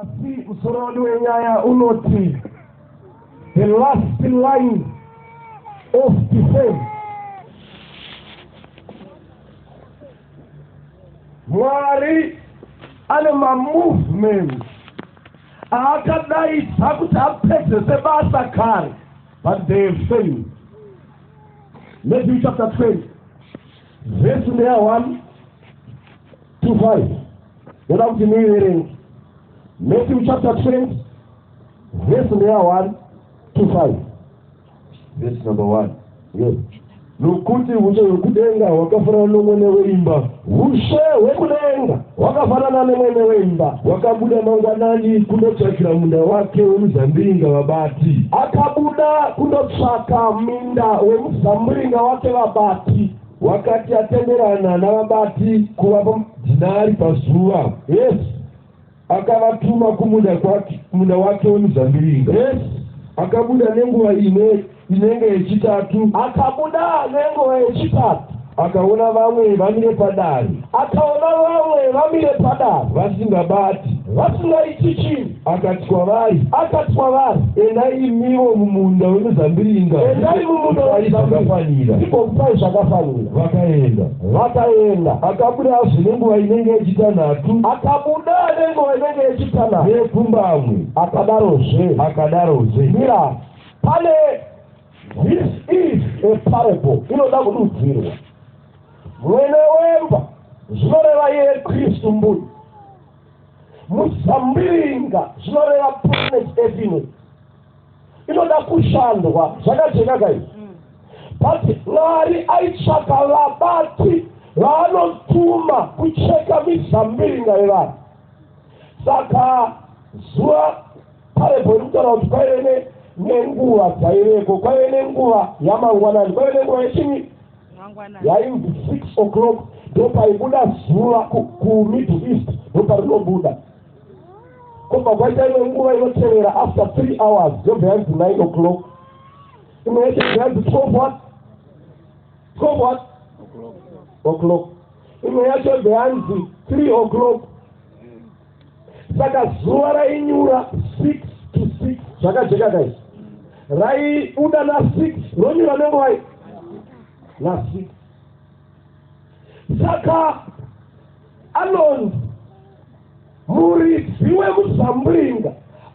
Asi musoro wedu wenyaya unoti the last line of defense. Mwari ane mamovements aakadaidza kuti apedzese basa kare, but they have failed. Matthew chapter 20 vhesi ndeya 1 to 5. Ndoda kuti muiverenge. Matthew chapter 20 vhesi ndeya 1 to 5. Verse number 1. Yes. Nokuti ushe hwekudenga hwakafanana nomwene weimba. Ushe hwekudenga hwakafanana nemwene weimba. Wakabuda mangwanani kundotsvakira munda wake wemuzambiringa vabati. Akabuda kundotsvaka minda wemuzambiringa wake vabati. Wakati atenderana navabati kuvapa dhinari pazuva. Yes. Akavatuma kumunda kwake, kumunda wake wemuzambiringa. Yes. Akabuda nenguva imwe inenge yechitatu. Akabuda nenguva yechitatu. Akaona vamwe vamire padare. Akaona vamwe vamire padare. Vasingabati. Vasingaiti chinhu. Akati kwavari. Akati kwavari. Endai imiwo mumunda wemuzambiringa. Endai mumunda wemuzambiringa. Ndigokupai zvakafanira. Vakaenda. Vakaenda. Akabudazve nenguva inenge yechitanhatu. Akabuda nenguva inenge yechitanhatu. Neyepfumbamwe. Akadarozve. Akadarozve. Mira, pane this is a parable inoda kududzirwa. Mwene wemba zvinoreva iye Kristu mbuya. Muzambiringa zvinoreva planet Earth ino. Inoda kushandwa zvakajeka kai. But Mwari aitsvaka vabati vaanotuma kucheka mizambiringa yevanhu. Saka zuva parable iri kutaura kuti kwaive nenguva dzaiveko, kwaive nenguva yamangwanani, kwaive nenguva yechini yainzi 6 o'clock ndopaibuda zuva kuMiddle East ndoparinobuda. Kobva kwaita imwe nguva inotevera after 3 hours yobva yanzi 9 o'clock. Imwe yacho yanzi 12 what? 12 what? O'clock. Imwe yacho yobva yanzi 3 o'clock. Saka zuva rainyura 6 to 6 zvakajeka guys. Raibuda na 6 ronyura nenguva na 6. Saka anonzi muridzi wemuzambiringa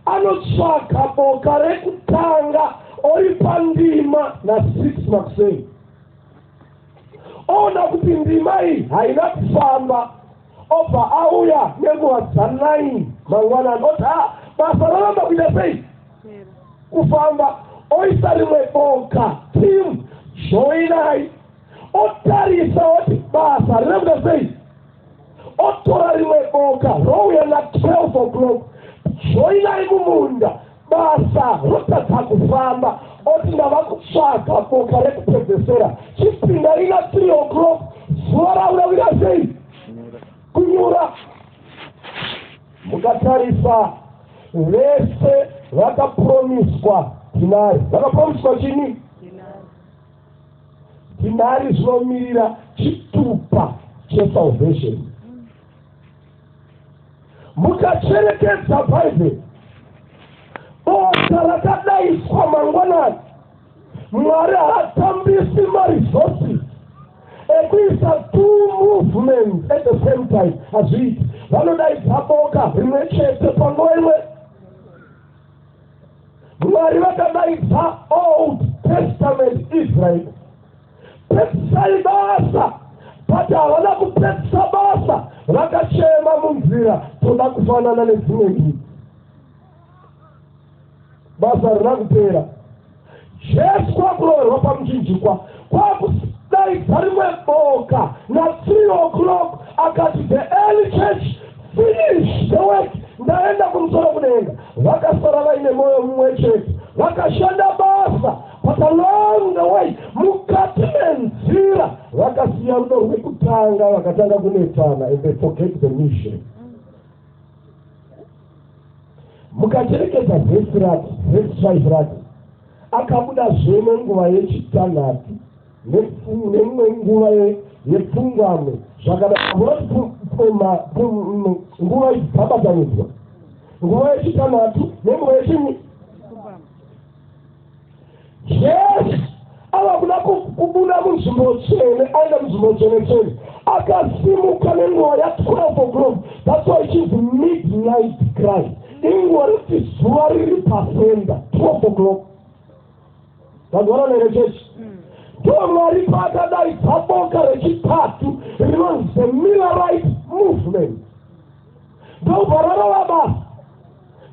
anotsvaka boka rekutanga oripa ndima na 6 makuseni. Oona kuti ndima iyi haina kufamba, obva auya nenguva dza 9 mangwanani oti ha basa raramba kuita sei kufamba, oisa rimwe boka team joinai, otarisa oti basa rina kuita sei, otora rimwe boka rouya na 12 o'clock joinai mumunda, basa rotadza kufamba, oti ndava kutsvaga boka rekupedzesera, chipinda rina 3 o'clock zuva rauda kuita sei kunyura. Mukatarisa vese vakapromiswa dhinari. Vakapromiswa chini? Dhinari zvinomirira chitupa chesalvation. Mukacherekedza Bhaibheri, boka rakadaiswa mangwanani, Mwari haatambisi maresources ekuisa two movements at the same time. Hazviiti. Vanodaidza boka rimwe chete panguva imwe. Mwari vakadaidza Old Testament Israel, pedzisai basa, but havana kupedzisa basa, vakachema munzira, toda kufanana nedzimwe ndudzi. Basa rina kupera. Jesu kwakuroverwa pamuchinjikwa, kwakudaidza rimwe boka na 3 o'clock, akati the early church finish the work, ndaenda kumusoro kudenga. Vakasara vaine moyo mumwe chete, vakashanda basa, but along the way, mukati menzira, vakasiya rudo rwekutanga, vakatanga kunetsana, and they forget the mission. Mukacherekedza vhesi rati, vhesi 5 rati, akabuda zve nenguva yechitanhatu nemimwe nguva yepfungwamwe, zvakadaro. Nguva idzi dzabatanidzwa. Nguva yechitanhatu nenguva yechini. Jesu ava kuda kubuda munzvimbo tsvene aenda munzvimbo tsvene tsvene akasimuka nenguva ya12 o'clock. That's why ichinzi midnight cry. Inguva rekuti zuva riri pasenda 12 o'clock. Tazwana here chechi? Ndo Mwari paakadaidza boka rechitatu rinonzi the Millerite movement. Ndobva rarova basa,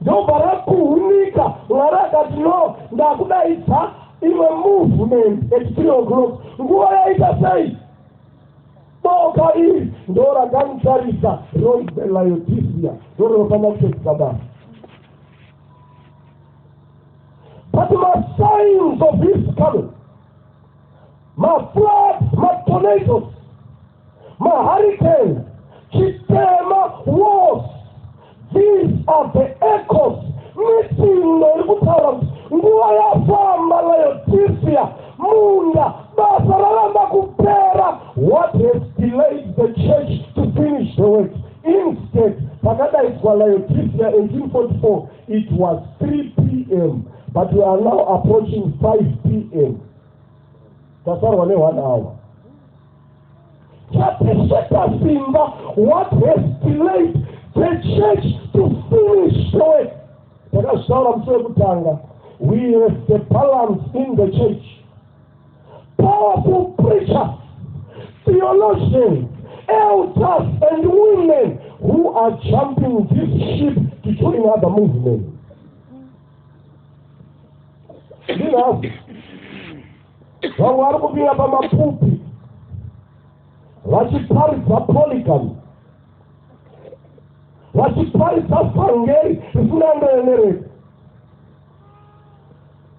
ndobva rakuhunika. Mwari akati, "No, ndakudaidza imwe movement at 3 o'clock." Nguva yaita sei? Boka iri ndo rakamutarisa, rinonzi the Laodicea, ndo rinofanira kupedzisa basa. But masigns of his coming, mafloods, matornadoes, mahurricane, chitema, wars, these are the echoes, mitsindo iri kutaura kuti nguva yafamba. Laodicea, munda, basa raramba kupera. What has delayed the church to finish the work? Instead, pakadaidzwa Laodicea 1844, it was 3 p.m., but we are now approaching 5 p.m. Tasarwa ne1 hour. Chatisveta simba, what has delayed the church to finish the work? Takazvitaura musi wekutanga. We have the balance in the church: powerful preachers, theologians, elders and women who are jumping this ship to join other movements. Ndinhasi vamwe vari kupinda pamapulpit vachiparidza polygamy, vachiparidza vhangeri risina nderenereko.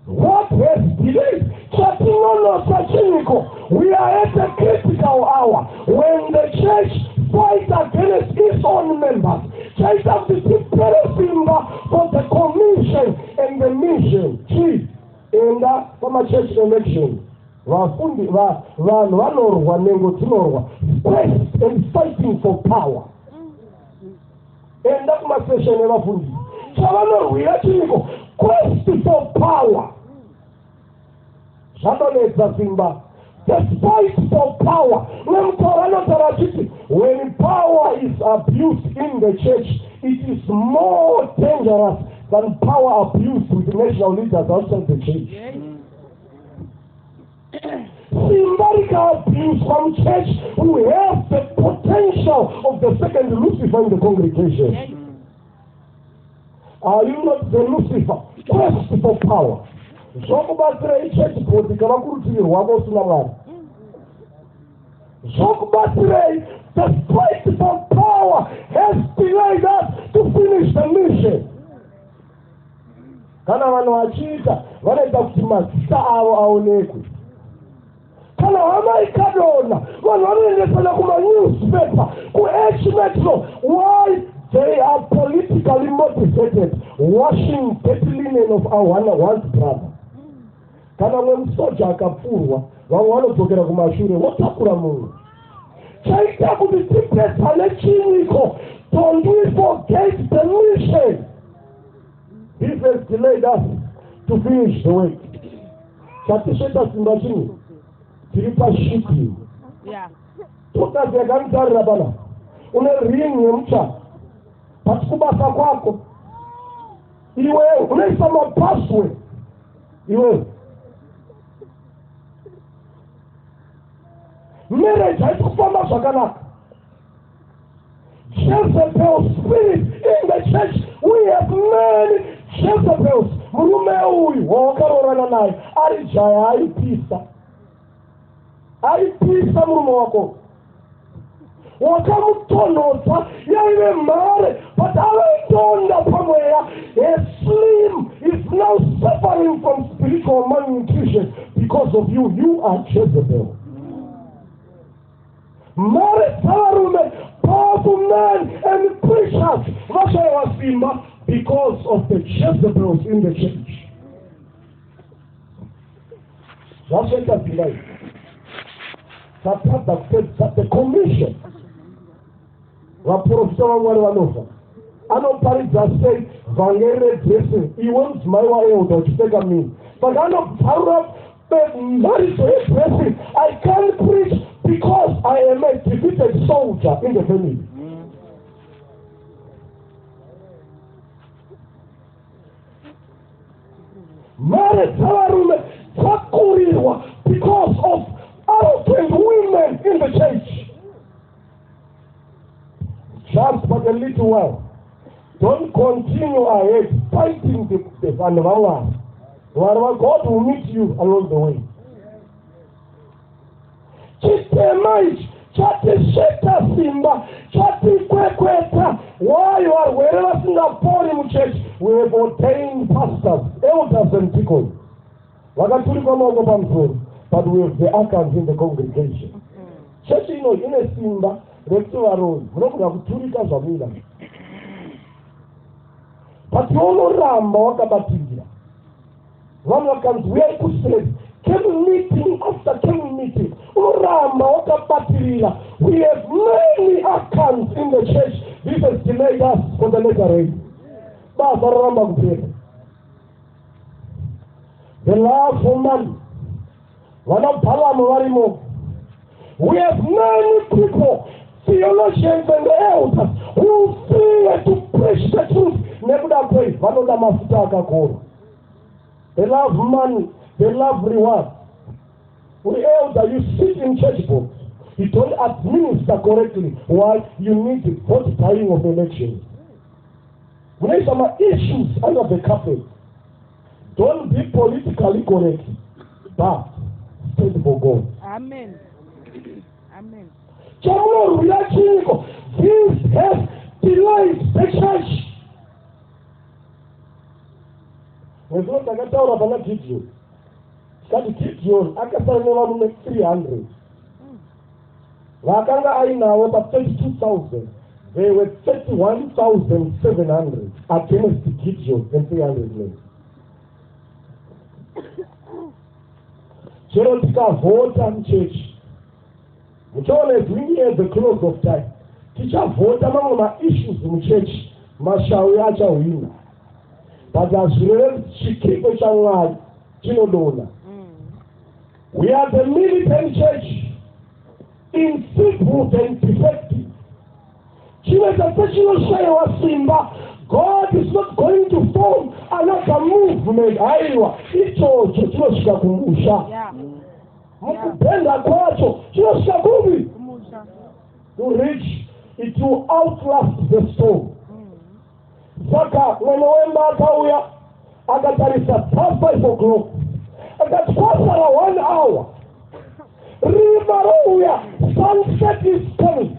What has delayed? Chatinonosa chiiko? We are at a critical hour when the church fight against its own members. Chaita kuti tipere simba for the commission and the mission chii? Enda pamachurch election, vafundi, vanhu vanorwa, nhengo dzinorwa, quest and fighting for power. Enda kumasession evafundisi, chavanorwira chiiko? Quest for power. Zvadonedza simba, the fight for power. Nemutauro anotaura achiti when power is abused in the church, it is more dangerous than power abused with national leaders outside the church. Simba rikaabuswa muchurch, we have the potential of the second Lucifer in the congregation. Are you not the Lucifer? Quest for power. Zvokubatsirei church board kava kurutivi rwako usina Mwari? Zvokubatsirei? The fight for power has delayed us to finish the mission. Kana vanhu vachiita, vanoita kuti mazita avo aonekwe. Kana hama ikadonha, vanhu vanoendesana kumanewspaper, kuH Metro. Why? They are politically motivated, washing dirty linen of our one's brother. Kana mwe musoja akapfurwa, vamwe vanodzokera kumashure votakura mumwe. Chaita kuti tipedzane chiiko? Don't we forget the mission? This has delayed us to finish the work. Chatisveta simba chini? Tiri pashipi. Tokazi yakanitarira pana une ring yemuchato, but kubasa kwako iwewe unoisa mapassword iwewe. Marriage haisi kufamba zvakanaka. Jezebel spirit in the church. We have many Jezebels. Murume uyu wawakaroorana naye ari jaya, aipisa, aipisa. Murume wako wakamutonhodza, yaive mhare, but avetonda pamweya. A slim is now suffering from spiritual malnutrition because of you. You are Jezebel. Mhare dzavarume, powerful men and preachers, vashayiwa simba because of the Jezebels in the church. Zvasveta simba izvi, tatadza kupedzisa the commission. Vaprofita vaMwari vanofa. Anoparidza sei vhangeri redressing iwe mudzimai waelder uchipfeka mini? Saka anobvarura mharidzo yedressing. I can't preach because I am a defeated soldier in the family. Mare dzavarume dzakurirwa because of arrogant women in the church. Just but a little while. Don't continue ahead fighting the vanhu vaMwari. Mwari vaGod will meet you along the way. Chitema ichi chatisveta simba, chatikwekweta. Why varwere vasingapori muchechi? We have ordained pastors, elders and deacons vakaturikwa maoko pamusoro, but we have the Acans in the congregation. Chechi ino ine simba rekuti varoyi munogona kuturika zvamuina, but unoramba wakabatirira. Vanhu vakanzi uyai kuseri, camp meeting after camp meeting, unoramba wakabatirira. We have many Acans in the church. This has delayed us for the later rain. Basa roramba kupera. The love for money, vana Bhalamu varimo. We have many people, theologians and elders, who fear to preach the truth. Nekuda kwei? Vanoda mafuta akakora. They love money, they love reward. We elder, you sit in church board, you don't administer correctly. Why? You need the vote buying of elections. Munoisa ma-issues under the carpet. Don't be politically correct, but stand for God. Amen. Amen. Chamunorwira chiiko? This has delayed the church. Nezvino takataura pana Gideon, tikati Gideon akasara nevarume 300 vaakanga ainavo pa32 000. They were 31,700 against Gideon and 300 men. Chero tikavhota muchechi, muchaona, as we near the close of time, tichavhota mamwe maissues muchechi, mashawi achahwina, but hazvireve kuti chikepe chaMwari chinodonha. We are the militant church, enfeebled and defective. Chinoita sechinoshayiwa simba. God is not going to form another movement. Aiwa, ichocho chinosvika kumusha. Mukubhenda kwacho chinosvika kupi? Kumusha. To reach it will outlast the storm. Saka mwene wemba akauya, akatarisa past 5 o'clock, akati kwasara one hour, rima rouya, sunset is coming,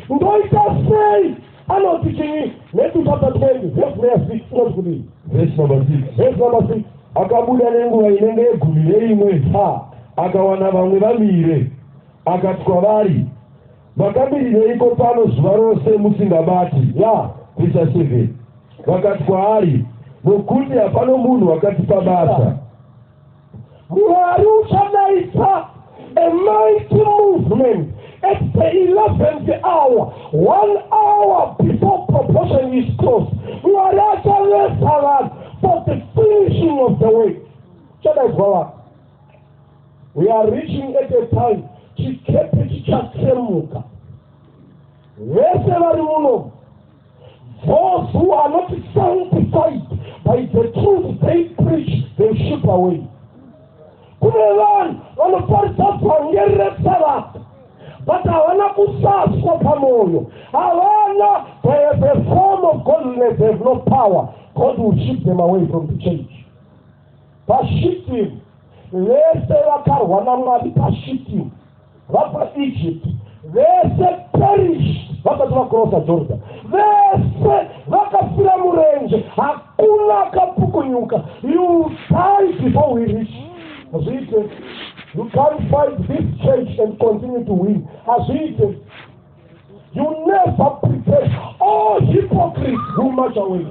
ndoita sei? Anoti chinyi? Matthew chapter 20 verse number 6 inoti kudii? Verse number 6. Verse number 6. Akabuda nenguva inenge ye11 Ha. akawana vamwe vamire, akati kwavari, "Makamirireiko pano zuva rose musingabati?" Verse 7. Vakati kwaari, "Nokuti hapano munhu wakatipa basa." Mwari uchadaidza a mighty movement at the 11th hour, one hour before proportion is closed. Mwari achavesa vanhu for the finishing of the work. Chadaidzwa vanhu. We are reaching at a time chikepe chichasemuka. Vese vari muno, those who are not sanctified by the truth they preach, they ship away. Kune vanhu vanoparidza vhangeri resavata, but havana kusaswa pamwoyo, havana. They have a form of godliness, they have no power. God will ship them away from the church. PaShittim, vese vakarwa naMwari paShittim vabva Egypt, vese perish vasati vakrosa Jordan. Vese vakafira murenje, hakuna akapukunyuka. You die before we reach. Hazviite. You can't fight this church and continue to win. Hazviite. You never prepare. All hypocrites will march away.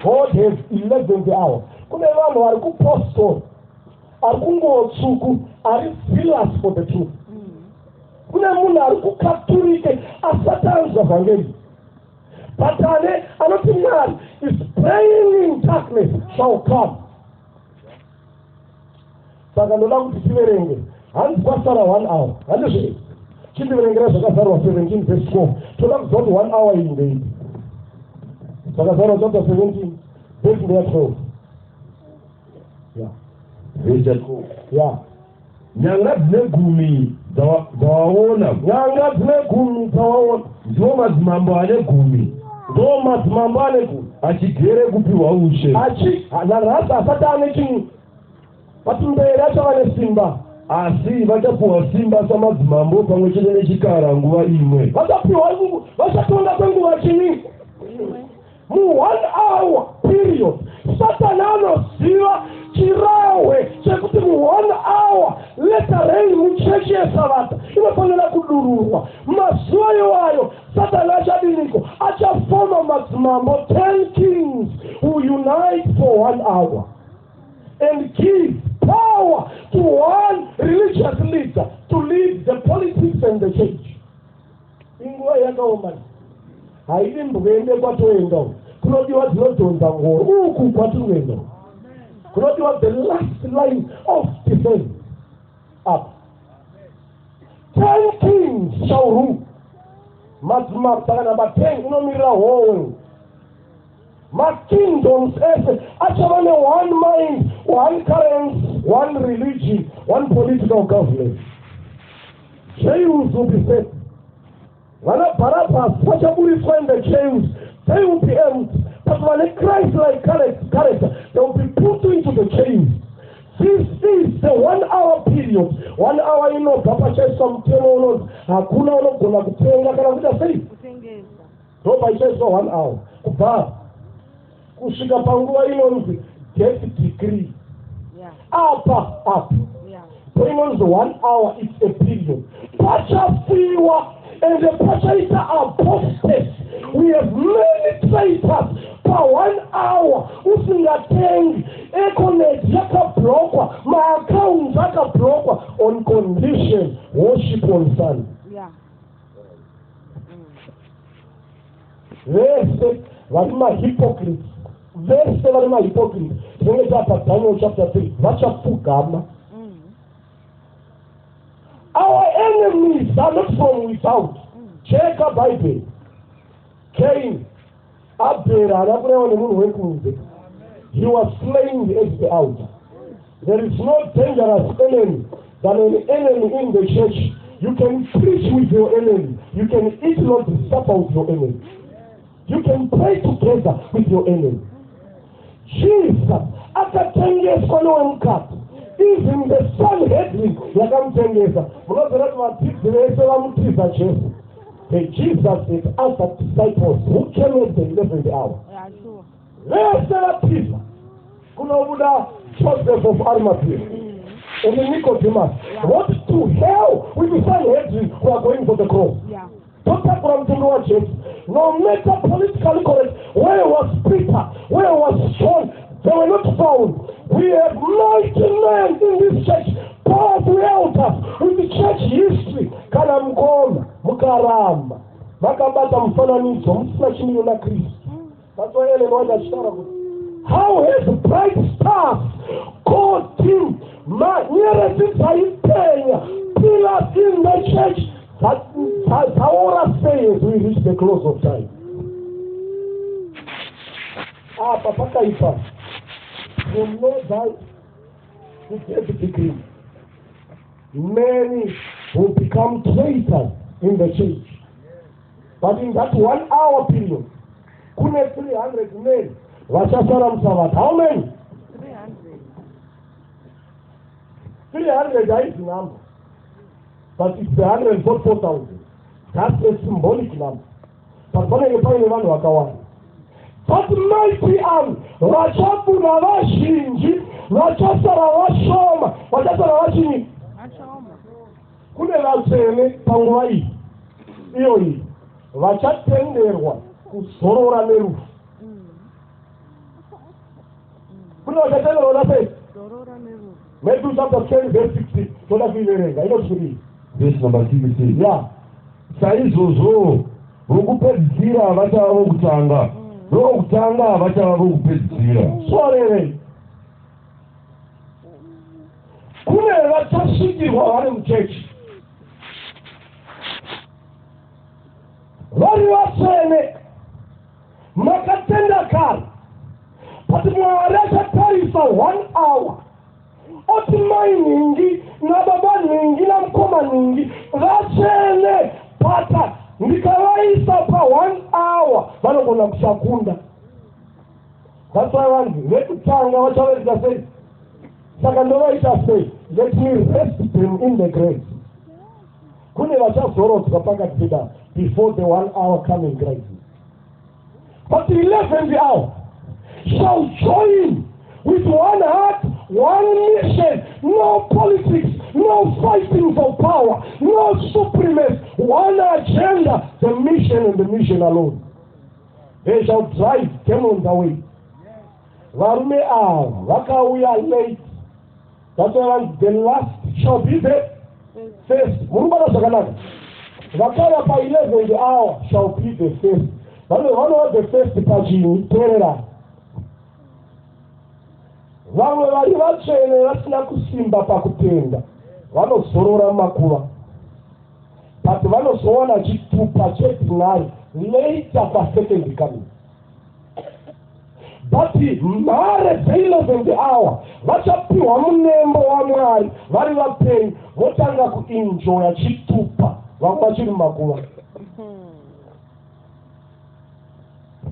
God has 11th hour. Kune vanhu vari kupostori, ari kunguo tsvuku, ari zealous for the truth. Kune munhu ari kukaturike asati anzwa vhangeri. But ane anoti Mwari is praying in darkness shall come. Saka ndoda kuti tiverenge. Hanzi kwasara 1 hour. Handizvo? Chindiverengera Zvakazarurwa 17 verse 12. Toda kuziva kuti 1 hour iyi ndeipi. Zvakazarurwa chapter 17 verse ndeya 12. Yeah. Verse 12. Yeah. Nyanga dzine 10 dzawaona. Nyanga dzine 10 dzawaona. Ndiwo madzimambo ane 10. Ndo madzimambo ane 10. Achigere kupiwa ushe. Achi nanhasi asati ane chinhu. But mberi achava nesimba. Asi vachapiwa simba samadzimambo pamwe chete nechikara nguva imwe. Vachapiwa, vachatonga kwenguva chini? Mu 1 hour period. Satani anoziva chirahwe chekuti mu 1 hour latter rain muchechi yeSavata inofanira kudururwa. Mazuva iwayo Satani achadiniko? Achafoma madzimambo, 10 kings who unite for 1 hour and give power to one religious leader to lead the politics and the church. Inguva yakaoma, haidi mbwende. Kwatoenda kunodiwa dzinodhonza ngoro. Uku kwatiri kuenda kunodiwa the last line of defense up. 10 kings shall rule. Madzimambo. Saka number 10 inomirira howe. Makingdoms ese achava ne-one mind, one currency, one religion, one political government. Jails will be set. Vana Barabbas vachaburitswa in the jails. They will be empty, but vane Christ like character, they will be put into the jails. This is the 1 hour period. 1 hour inobva pachaiswa mutemo unonzi hakuna unogona kutenga kana kuita sei. Ndo paichaiswa 1 hour kubva kusvika panguva inonzi death decree. Apa apa so inonzi 1 hour. It's a period pachafiwa ende pachaita apostate. We have many traitors pa1 hour. Usingatengi, Econet yakablockwa, maaccounts akablockwa on condition worship on Sunday. Vese vari mahypocrites, vese vari mahypocrites, tinenge tapa Daniel chapter 3, vachapfugama. Our enemies are not from without. Cheka Bible. Cain, Abel haana kureva nemunhu wekunze. He was slain at the altar. There is no dangerous enemy than an enemy in the church. You can preach with your enemy, you can eat Lord's Supper with your enemy, you can pray together with your enemy. Jesus akatengeswa nowemukati. Even the Sanhedrin yakamutengesa. Munoziva kuti vadzidzi vese vamutiza Jesu. The Jesus had other disciples who came at the 11th hour. Vese vatiza, kunobuda Joseph of Arimathea and Nicodemus. What to hell with the Sanhedrin, we are going for the cross. Totakura mutumbi waJesu. No matter politically correct. Where was Peter? Where was John? They were not found. We have mighty men in this church, powerful elders with the church history. Kana mukoma mukaramba makabata mufananidzo musina chimiro naKristu. That's why Ellen White achitaura kuti how has bright stars called him. Nyeredzi dzaipenya, pillars in the church, dzaora sei as we reach the close of time? Apa pakaipa. From no doubt to death decree, many will become traitors in the church. But in that 1 hour period kune 300 men vachasara muSavata. How many? 300. 300 haizi number, but it's the 144,000. That's a symbolic number, but panenge paine vanhu vakawanda. But mighty army vachabuda vazhinji, vachasara vashoma. Vachasara vachinyi? Vashoma. Kune vatsvene panguva iyi iyoyi vachatenderwa kuzorora nerufu. Kune vachatenderwa nasei? Zorora nerufu. Matthew chapter 10 verse 16. Toda kuiverenga. Inoti kudii? Verse number 16. Ya. Saizvozvo Vokupedzisira vachava vokutanga, vokutanga vachava vokupedzisira. Sorerei. Kune vachasvikirwa vari muchechi, vari vatsvene, makatenda kare, but Mwari achatarisa one hour oti mai nhingi nababa nhingi namukoma nhingi vatsvene, pata ndikavaisa pa one hour vanogona kusakunda. That's why vanhu vekutanga vachavaita sei? Saka ndovaita sei? Let me rest them in the grave. Kune vachazorodzwa pakati peda before the one hour coming crisis, but the 11th hour shall join with one heart, one mission, no politics, no fighting for power, no supremacy, one agenda, the mission and the mission alone. They shall drive demons away. Varume ava vakauya late. That's why the last shall be the first. Muri kubata zvakanaka? Vakauya pa11th hour shall be the first. Vanova the first pachinyi? Teerera, vamwe vari vatsvene vasina kusimba pakutenda vanozorora mumakuva, but vanozowana chitupa chedhinari later pasecond coming. But mhare dze11th hour vachapiwa munembo waMwari vari vapenyu, votanga kuenjoya chitupa vamwe vachiri mumakuva.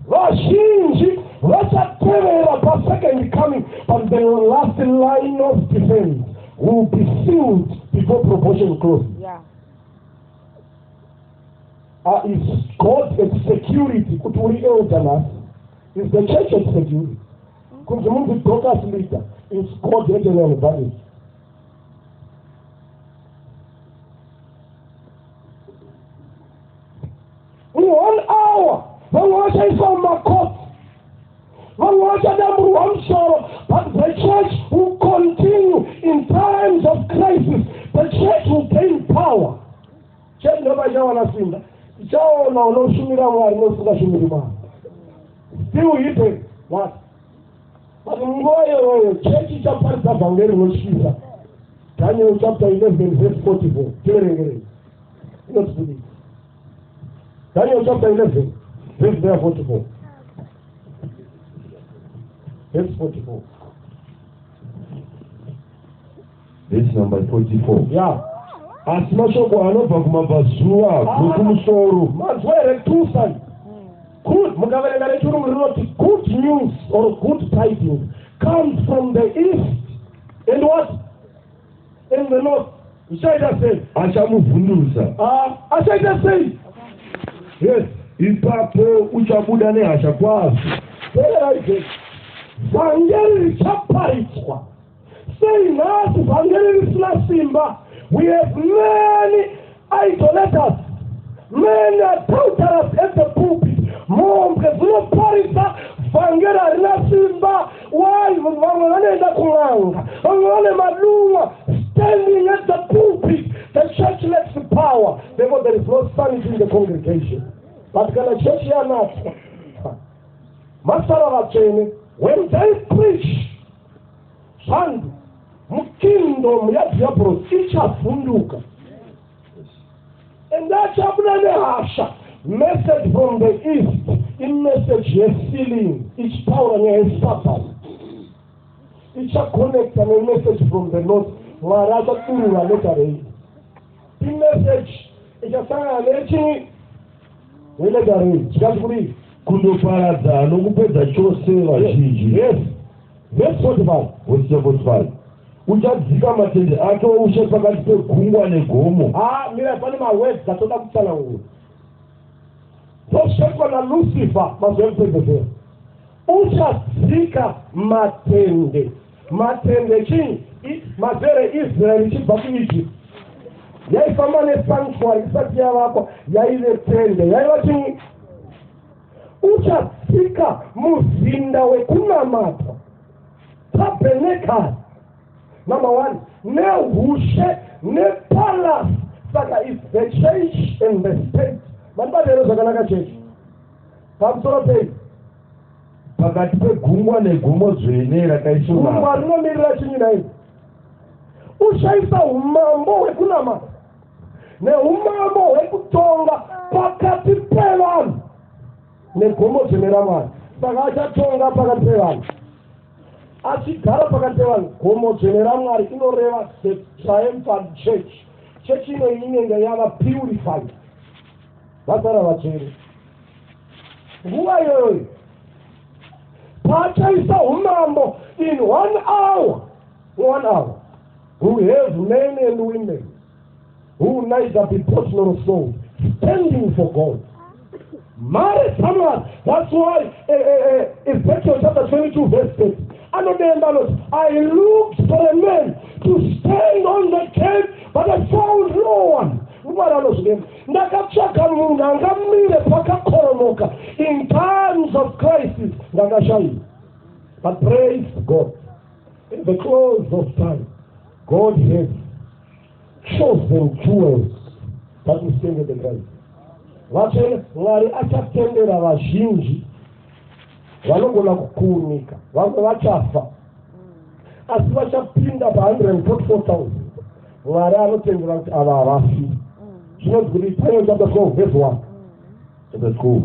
Vazhinji vachatevera pasecond coming, but the last line of defense will be sealed before probation closes. Is God at security kuti uri elder nhasi? Is the church at security kunzi munzi Dorcas leader? Is God at an advantage? In one hour vamwe vachaiswa mumakoti, vamwe vachadamburwa musoro, but the church will continue. In times of crisis the church will gain power. Church ndopachawana simba. Tichaona unoshumira Mwari nousingashumiri Mwari. Still hidden what, but nguva iyoyo chechi ichaparidza vhangeri rinotyisa. Daniel chapter 11 verse 44, tiverengerei, inoti kudii? Daniel chapter 11 verse there 44, verse 44. Verse number 44. Yeah. Asi mashoko anobva kumabvazuva nokumusoro. Manzwa here? Tusan good, mukaverenga rechirungu rinoti good news or good tidings comes from the east and what? In the north. Zvichaita sei? Achamuvhundusa. Ah, achaita sei? Yes. Ipapo uchabuda nehasha kwazvo. Teerai, vhangeri richaparidzwa sei nhasi vhangeri risina simba? We have many idolaters, many adulterers at the pulpit. Mhombwe dzinoparidza, vhangeri harina simba. Why? Vamwe vanoenda kun'anga, vamwe vane madumwa standing at the pulpit. The church lacks power, therefore there is no sanity in the congregation. But kana chechi yanatswa, masara vatsvene, when they preach, zvandu mukingdom yadhiabhorosi ichavhunduka and achabuda nehasha. Message from the east imessage yesealing, ichitaura nyaya yeSabbath, ichaconnecta nemessage from the north. Mwari achadurura latter rain. Imessage ichasangana nechii? Nelatter rain. Chikati kudii? Kundoparadza nokupedza chose vazhinji. Yes, verse 45. Verse 45, uchadzika matende ake oushe pakati pegungwa negomo. Ha, mira, pane mawords atoda kutsanangura. Ndozvaitwa naLucifer mazuva ekupedzesera. Uchadzika matende. Matende chii? Mazere Israeri ichibva kuEgypt yaifamba nesanctuary isati yavakwa, yaive tende. Yaiva chii? Uchadzika muzinda wekunamatwa, tabernacle number one, nehushe nepalace. Saka is the church and the state. Mandibata here zvakanaka, chechi? Pamusoro pei? Pakati pegungwa negomo dzvene Gungwa rakaisvonaka. Rinomirira chinyi nai? Uchaisa umambo hwekunamata neumambo hwekutonga pakati pevanhu negomo dzvene raMwari. Saka achatonga pakati pevanhu, achigara pakati pevanhu. Gomo dzvene raMwari inoreva the triumphant church. Chechi ino inenge yava purified, vasara vatsvene. Nguva iyoyo paachaisa umambo, in one hour, one hour, we have men and women who will neither be bought nor sold, standing for God. Mare someone. That's why Ezekiel chapter 22 verse 30 anodemba anoti, "I looked for a man to stand on the gate, but I found no one." Mwari anozvidemba, "Ndakatsvaka munhu angamire pakakoromoka in times of crisis, ndakashayiwa." But praise God, in the close of time God has chosen jewels that will stand at the crisis. Vatsvene, Mwari achatendera vazhinji vanogona kukuunika. Vamwe vachafa, asi vachapinda pa144 000. Mwari anotendera kuti ava havafi. Zvinonzi kuti Daniel chapter 12 verse 1. Chapter 12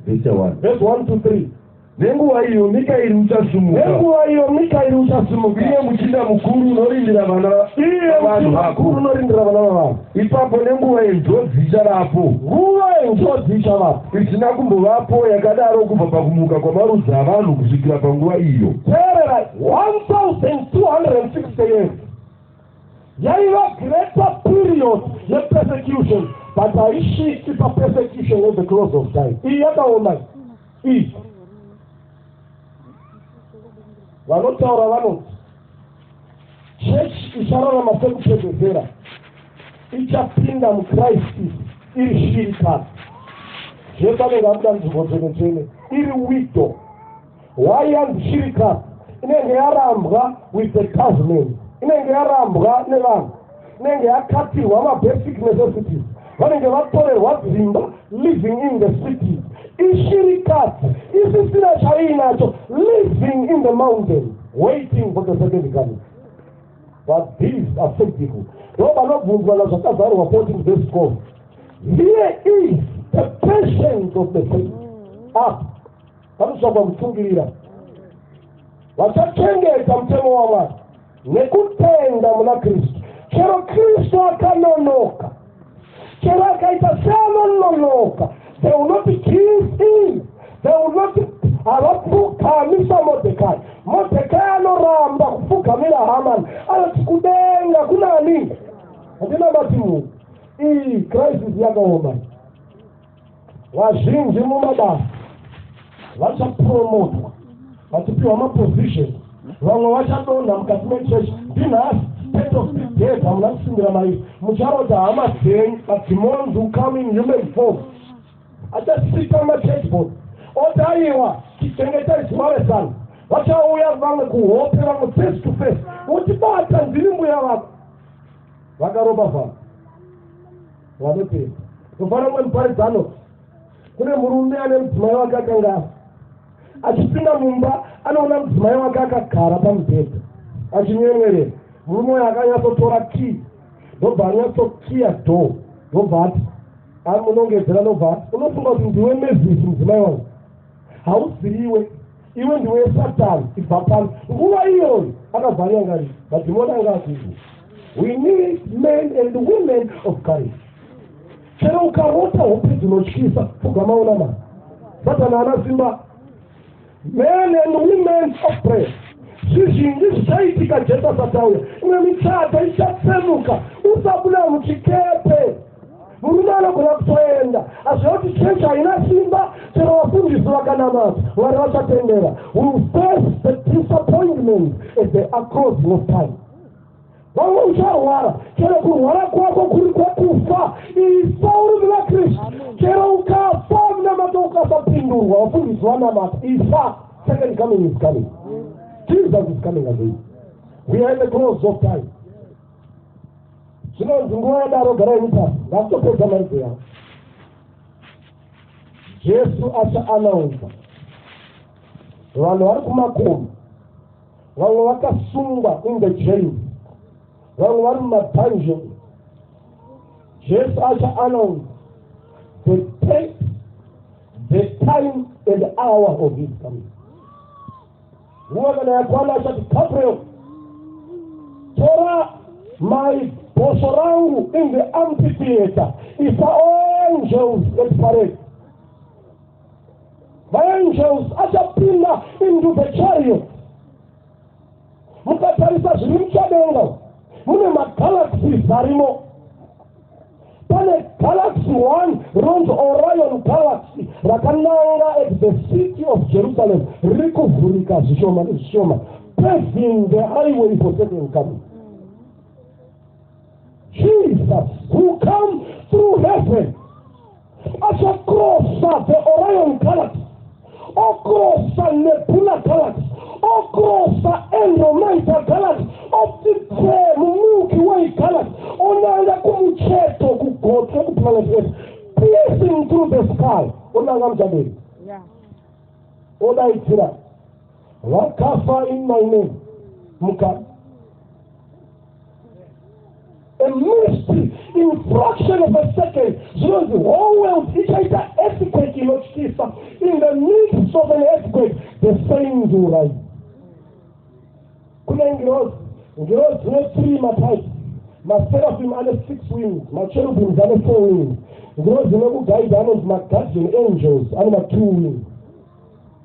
verse 1. Verse 1 to 3. Nenguva iyo Mikaeri uchasumuka. Nenguva iyo Mikaeri uchasimuka. Iye muchinda mukuru unorindira vana Iye vavanhu muchinda vako. mukuru unorindira vana vavanhu. Ipapo nenguva yenjodzi ichavapo. Nguva yenjodzi ichavapo. Isina kumbovapo yakadaro kubva pakumuka kwamarudzi avanhu kusvikira panguva iyo. Teerera, 1260 years yaiva greater period yepersecution, but haisviki papersecution at the close of time. Iyi yakaoma iyi. Vanotaura vanoti chechi ichararama sekupedzesera ichapinda mucrisis iri shirikadzi. Jesu anenge abuda munzvimbo tsvene tsvene iri widow. Why yanzi shirikadzi? Inenge yarambwa with the government, inenge yarambwa nevanhu, inenge yakatirwa mabasic necessities, vanenge vatorerwa dzimba, living in the cities. Ishirikadzi isisina chaiinacho, living in the mountain, waiting for the second coming. But these are faithful. Ndo vanobvunzwa nazvakazarwa 14 verse 12, "Here is the patience of the saints." Apa panotsvakwa kutsungirira. Vachachengeta mutemo waMwari nekutenda muna Kristu. Chero Kristu akanonoka, chero akaita seanononoka, they will not give in. They will not, havapfugami saModhekai. Modhekai anoramba kupfugamira Hamani, anoti, "Kudenga kunani? Handinamati munhu." Iyi crisis yakaoma. Vazhinji mumabasa vachapromotwa, vachipiwa maposition. Vamwe vachadonha mukati mechechi. Ndinhasi state of the dead, hamuna kusimbira mairi. Mucharota hama dzenyu. Mademons who come in human form achasika machurch board oti, "Aiwa, tichengetai zuva resana." Vachauya vamwe kuhope, vamwe face to face, utibata, "Ndiri mbuya vako." Vakaropafana vanotenda. Tofanira mumwe muparidzano, kune murume ane mudzimai wake akanga afa. Achipinda mumba, anoona mudzimai wake akagara pamubhedha achinyemwerera. Murume uyo akanyatsotora key, ndobva anyatsokiya door, ndobva ati, amunongedzera, ndobva ati, "Unofunga kuti ndiwe Mezisi mudzimai wangu? Hauziviwe, iwe ndiwe Satani, ibva pano." Nguva iyoyo akabva anyangarira. Madhimoni anga akuizwa. We need men and women of courage. Chero ukarota hope dzinotyisa, pfugama unamata. Satani haana simba. Men and women of prayer. Zvizhinji zvichaitika Jesu asati auya. Imwe michato ichatsemuka. Usabuda muchikepe. Murume anogona kutoenda aziva kuti chechi haina simba. Chero vafundisi vakanamata, Mwari vachatendera. We will face the disappointment at the closing of time. Vamwe ucharwara. Chero kurwara kwako kuri kwekufa, ifa uri muna Kristu. Chero ukafa, munamato ukasapindurwa, vafundisi vanamata, ifa. Second coming is coming. Jesus is coming again. We are in the close of time. Zvinonzi nguva yadaro garai mupasi. Ndakutopedza maridzo yavo. Jesu achaanaunza vanhu vari kumakomo, vamwe vakasungwa in the jail, vamwe vari mumadungeon. Jesu achaanaunza the date, the time and hour of his coming. Nguva kana yakwana achati, "Gabriel, tora my bhosvo rangu in the amphitheater, isa angels at parade." Maangels achapinda into the chariot. Mukatarisa zviri muchadenga, mune magalaxies arimo. Pane galaxy one rinonzi Orion Galaxy, rakananga at the city of Jerusalem, riri kuvhurika zvishoma nezvishoma, paving the highway for second coming. Jesus who come through heaven achacrossa the Orion Galaxy, ocrossa Nebula Galaxy, ocrossa Andromeda Galaxy, opitse muMilky Way Galaxy, onanga kumucheto kugotwe kuplanet Earth, piercing through the sky, onanga muchadenga, odaidzira, "Vakafa in my name, muka." A mystery in fraction of a second. Zvinonzi whole world ichaita earthquake inotyisa. In the midst of an earthquake, the saints will rise. Kune ngirozi. Ngirozi dzine three matypes. Maseraphim ane six wings, macherubims ane four wings. Ngirozi inekugaidha anonzi maguardian angels, ane ma2 wings.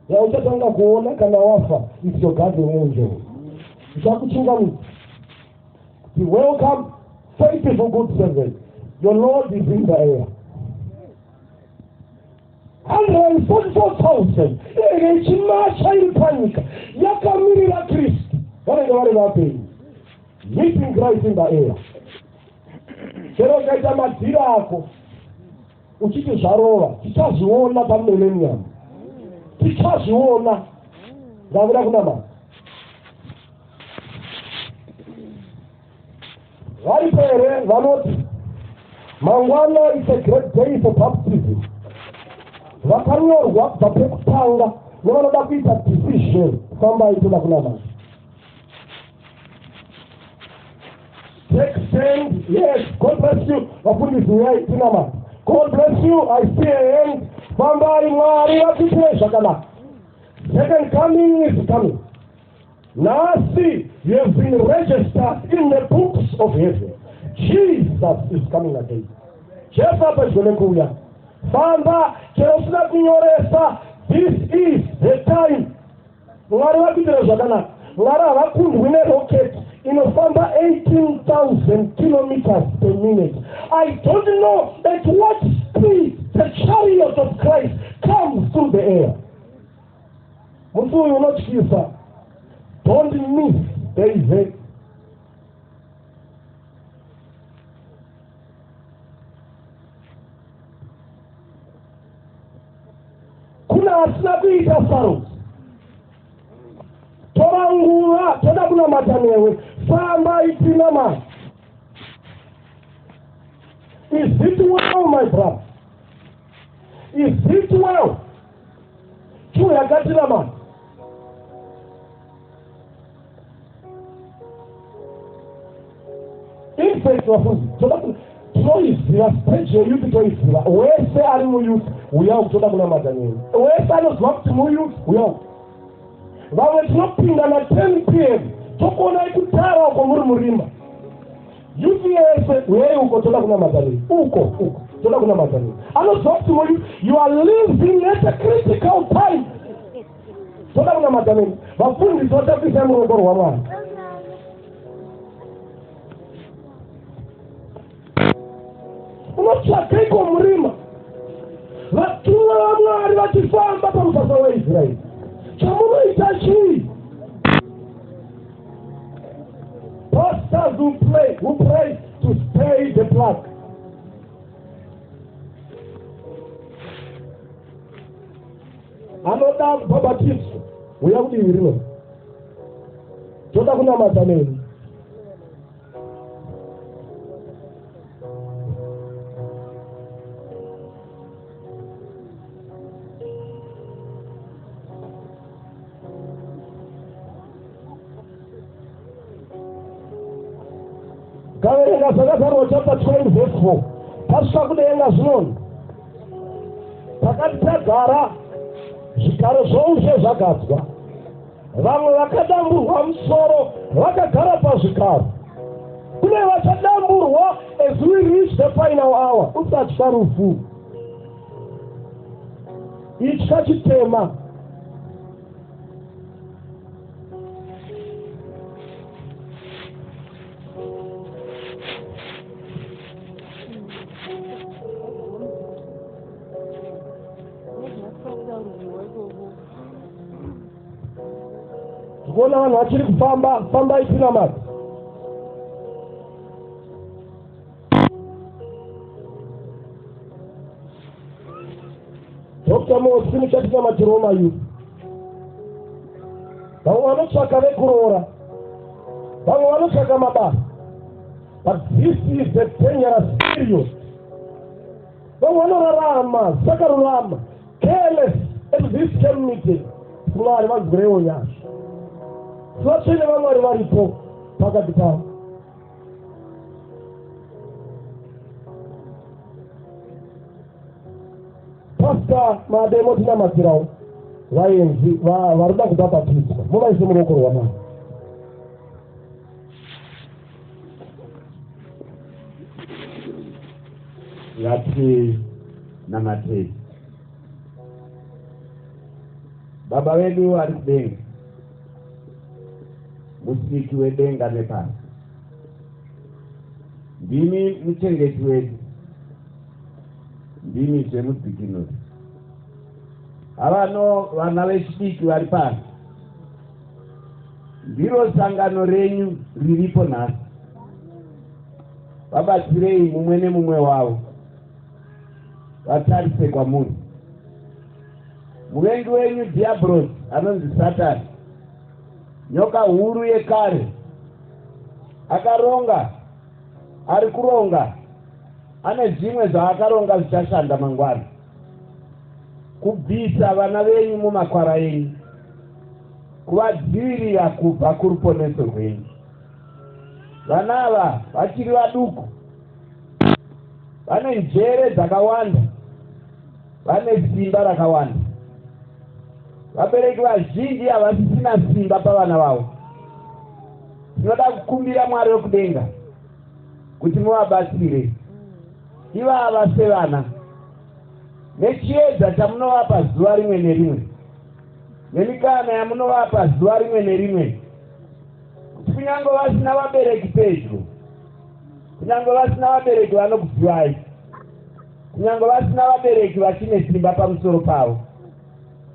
Yauchatanga kuona kana wafa is your guardian angel, ichakuchingamidza kuti, "Welcome, faithful good servant, your Lord is in the air." 144,000 inenge ichimacha iri panyika yakamirira Kristu. Vanenge vari vapenyu, meeting Christ in the air. Chero ukaita madhira ako uchiti zvarova, tichazviona pamillennium, tichazviona. Ndakuda kunamata. Varipo here vanoti mangwana is a great day for baptism? Vakanyorwa kubva pekutanga nevanoda kuita decision, fambai, toda kunamata. Take stand. Yes, God bless you. Vafundisi, uyai tinamata. God bless you. I see a hand. Fambai, Mwari vakuitirei zvakanaka. Second coming is coming. Nhasi you have been registered in the books of heaven. Jesus is coming again. Jesu apedyo nekuuya. Famba, chero usina kunyoresa, this is the time. Mwari vakuitire zvakanaka. Mwari havakundwi nerocket inofamba 18,000 kilometers per minute. I don't know at what speed the chariot of Christ comes through the air. Musi uyu unotyisa. Don't miss the event. Kuna asina kuita sarudzo, tora nguva, toda kunamata newe. Famba, itinamata. Is it well, my brother? Is it well? Chiuya yakatinamata. In fact, vafuzi, toda tinoiziva stage yeyouth, toiziva. Wese ari muyouth, uya, kutoda kunamata newe. Wese anoziva kuti muyouth, uya. Vamwe tinopinda na10 p.m., tokuonai kutara uko muri murima. Youth yese, uyai uko, toda kunamata newe. Uko uko, toda kunamata newe. Anoziva kuti muyouth, you are living at a critical time, toda kunamata newe. Vafundisi vachakuisai muruoko rwaMwari. Unotsvakeiko murima, vatumwa vaMwari vachifamba pamusasa weIsraeri? Chamunoita chii? Pastors who pray to stay the plague. Anoda kubhabhatidzwa, uya kudivi rino, toda kunamata neni. Ukaverenga Zvakazarurwa chapter 20 verse 4, tasvika kudenga zvinoni takati tagara, zvigaro zvoushe zvagadzwa, vamwe vakadamburwa musoro vakagara pazvigaro. Kune vachadamburwa as we reach the final hour. Usatya rufu, itya chitema. Ndikuona vanhu vachiri kufamba fambai tinamata. Dr. Mosi muchatinamatirawo mayouth. Vamwe vanotsvaka vekuroora, vamwe vanotsvaka mabasa, but this is the dangerous period. Vamwe vanorarama zvisakarurama, careless at this community. Mwari vanzwireiwo nyasha. Vatsvene vaMwari varipo pakati pavo. Pastor Mademo, tinamatirawo vaenzi varikuda kubhabhatidzwa, muvaise muruoko rwaMwari. Ngatinamatei. Baba vedu vari kudenga, Musiki wedenga nepasi, ndimi muchengeti wedu, ndimi zvemudzikinuri. Havano vana vechidiki vari pano, ndiro sangano renyu riripo nhasi. Vabatsirei mumwe nemumwe wavo vatarise kwamuri. Muvengi wenyu Dhiabhorosi anonzi Satani, nyoka huru yekare, akaronga, ari kuronga, ane zvimwe zvaakaronga zvichashanda mangwana kubvisa vana venyu mumakwara enyu, kuvadzivirira kubva kuruponeso rwenyu. Vana ava vachiri vaduku, vane njere dzakawanda, vane simba rakawanda. Vabereki vazhinji havasisina simba pavana vavo. Tinoda kukumbira Mwari wekudenga kuti muvabatsire ivava sevana nechiedza chamunovapa zuva rimwe nerimwe, nemikana yamunovapa zuva rimwe nerimwe, kuti kunyange vasina vabereki pedyo, kunyange vasina vabereki vanokuzivai, kunyange vasina vabereki vachine simba pamusoro pavo,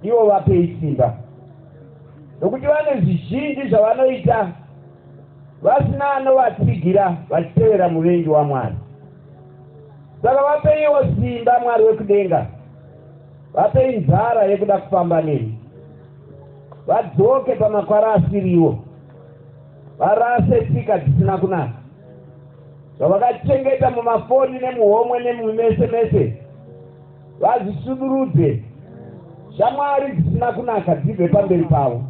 ivo vapei simba, nokuti vane zvizhinji zvavanoita vasina anovatsigira, vachitevera muvengi waMwari. Saka vapeiwo simba, Mwari wekudenga, vapei nzara yekuda kufamba nemi, vadzoke pamakwara asiriwo, varase tsika dzisina kunaka zvavakachengeta mumafoni nemuhomwe nemumese mese, vazvisudurudze. Shamwari dzisina kunaka dzibve pamberi pavo,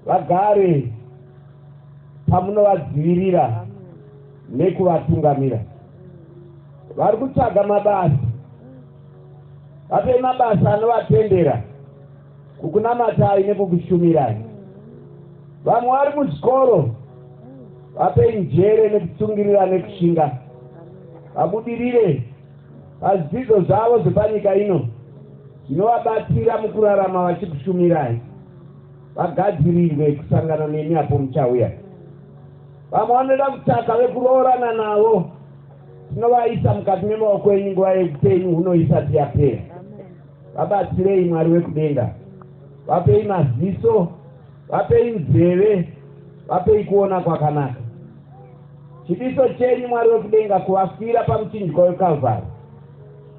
vagare pamunovadzivirira nekuvatungamira. Vari kutsvaga mabasa, vapei mabasa anovatendera kukunamatai nekukushumirai. Vamwe vari muzvikoro, vapei njere nekutsungirira nekushinga, vabudirire pazvidzidzo zvavo zvepanyika ino zvinovabatsira mukurarama vachikushumirai, vagadzirirwe kusangana nemi apo muchauya. Vamwe vanoda kutsvaka vekuroorana navo, tinovaisa mukati memaoko enyu nguva yeupenyu huno isati yapera. Vabatsirei, Mwari wekudenga, vapei maziso, vapei nzeve, vapei kuona kwakanaka. Chidiso chenyu, Mwari wekudenga, kuvafira pamuchinjikwa weKalvari,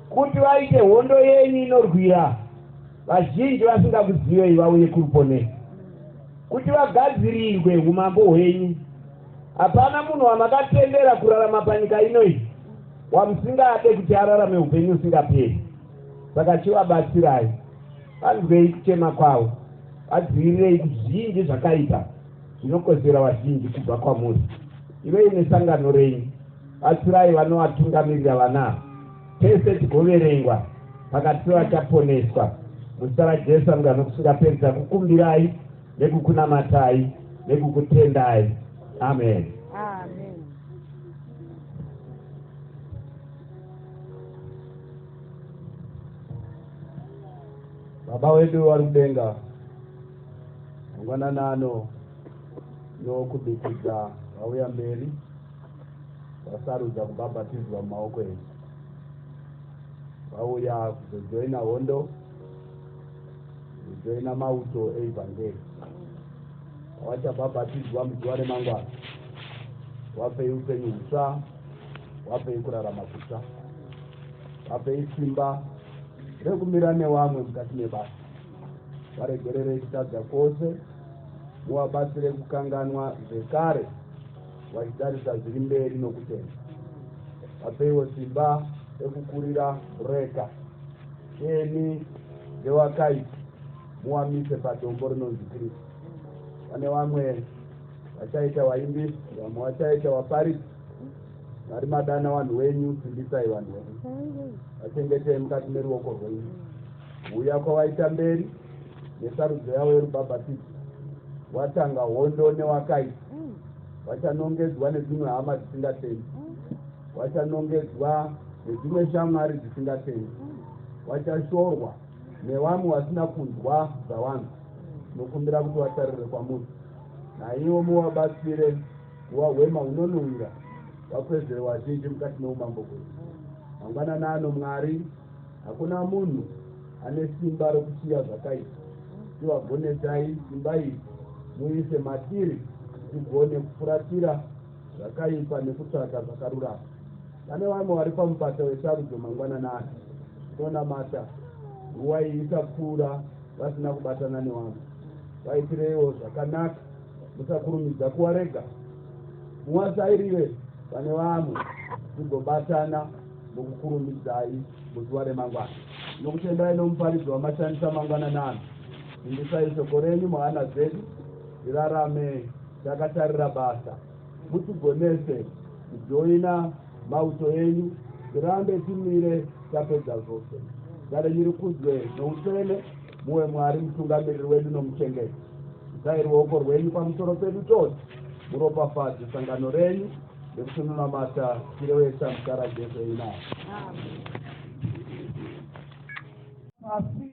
kuti vaite hondo yenyu inorwira vazhinji vasingakuzivei vauye kuruponeso, kuti vagadzirirwe umambo hwenyu. Hapana munhu wamakatendera kurarama panyika ino iyi wamusingade kuti ararame upenyu husingaperi. Saka chivabatsirai, vanzwei kuchema kwavo, vadzivirirei kuzhinji zvakaipa zvinokozera vazhinji kubva kwamuri. Ivei nesangano renyu. Batsirai vanovatungamirira vana ava. Tese tigoverengwa pakati pevachaponeswa. Muzita raJesu anogara nokusingaperi takukumbirai nekukunamatai nekukutendai. Amen. Amen. Baba wedu vari kudenga, mangwanani ano nokubikidza vauya mberi vasarudza kubhabhatidzwa mumaoko enyu. Vauya kuzojoina hondo, kuzojoina mauto eivhangeri. Vachabhabhatidzwa muzuva remangwana. Wapei upenyu hutsva, wapei kurarama kutsva, wapei simba rekumira newamwe mukati mebasa. Varegererei kutadza kwose, muvabatsire kukanganwa zvekare vachitarisa zviri mberi nokutenda. Vapeiwo simba rekukurira reka sheni dzewakaipa, muwamise padombo rinonzi Kristu. Pane vamwe vachaita vaimbisi, vamwe vachaita vaparidzi. Mwari madana vanhu wenyu, simbisai vanhu wenyu, vachengetei mukati meruoko rwenyu. Uya kwavaita mberi nesarudzo yavo yerubhabhatidzo, watanga hondo newakaipa, vachanongedzwa nedzimwe hama dzisingatendi, vachanongedzwa nedzimwe shamwari dzisingatendi, vachashorwa nevamwe vasina kunzwa zvawanzwa. Tinokumbira kuti vatarire kwamuri, naivo muvabatsire kuva hwema hunonhuhwira, vakwezvere vazhinji mukati meumambo hwenyu. Mangwanani ano Mwari, hakuna munhu ane simba rokusiya zvakaipa. Tivagonesai simba iri, muise matiri tigone kufuratira zvakaipa nekutsvaga zvakarurama. Pane vamwe vari pamupata wesarudzo mangwanani ano, tinonamata nguva iyi isapfuura vasina kubatana nevamwe. Vaitireiwo zvakanaka, musakurumidza kuvarega, muvasairire pane vamwe, tigobatana mukukurumbidzai muzuva remangwana. Tinokutendai nomuparidzo wamashandisa mangwanani ano. Simbisai shoko renyu muhana dzedu, tirarame takatarira basa. Mutigonese kujoina mauto enyu, tirambe timire tapedza zvose. Zita renyu rikudzwe noutsvene, muve Mwari mutungamiriri wedu nomuchengeti. Isai ruoko rwenyu pamusoro pedu tose, muropafadze sangano renyu nekuti tinonamata tichirevesa muzita raJesu. Amen. Asi.